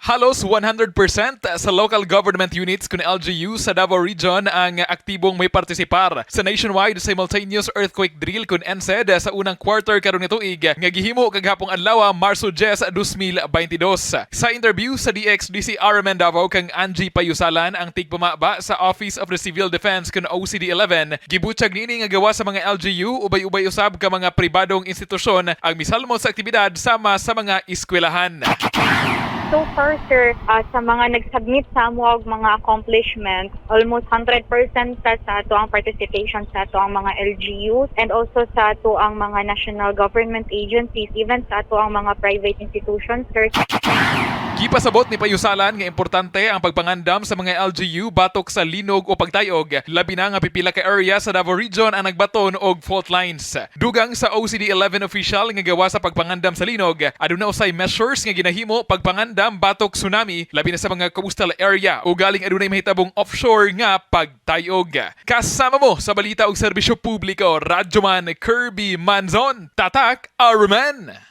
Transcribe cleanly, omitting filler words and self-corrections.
Halos 100% sa local government units kun LGU sa Davao Region ang aktibong may partisipar sa Nationwide Simultaneous Earthquake Drill kun NSED sa unang quarter karon ni tuig nga gihimo kagahapong adlaw, Marso 10, 2022. Sa interview sa DXDC RMN Davao kang Angie Payusalan, ang tigpamaba sa Office of the Civil Defense kun OCD 11, gibutyag niini nga gawa sa mga LGU, ubay-ubay usab ka mga pribadong institusyon ang misalmo sa aktibidad sama sa mga eskwelahan. So far, sir, sa mga nag-submit sa amo og mga accomplishments, almost 100% ta sa ato ang participation sa ato ang mga LGUs and also sa ato ang mga national government agencies, even sa ato ang mga private institutions, sir. Gipasabot ni Payusalan nga importante ang pagpangandam sa mga LGU batok sa linog o pagtayog, labi na nga pipila ka area sa Davao Region ang nagbaton og fault lines. Dugang sa OCD 11 official nga gawa sa pagpangandam sa linog, aduna usay measures nga ginahimo pagpangandam batok tsunami, labi na sa mga coastal area o galing adunay mahitabong offshore nga pagtayog. Kasama mo sa balita og serbisyo publiko, Radyoman Kirby Manzon, Tatak RMN.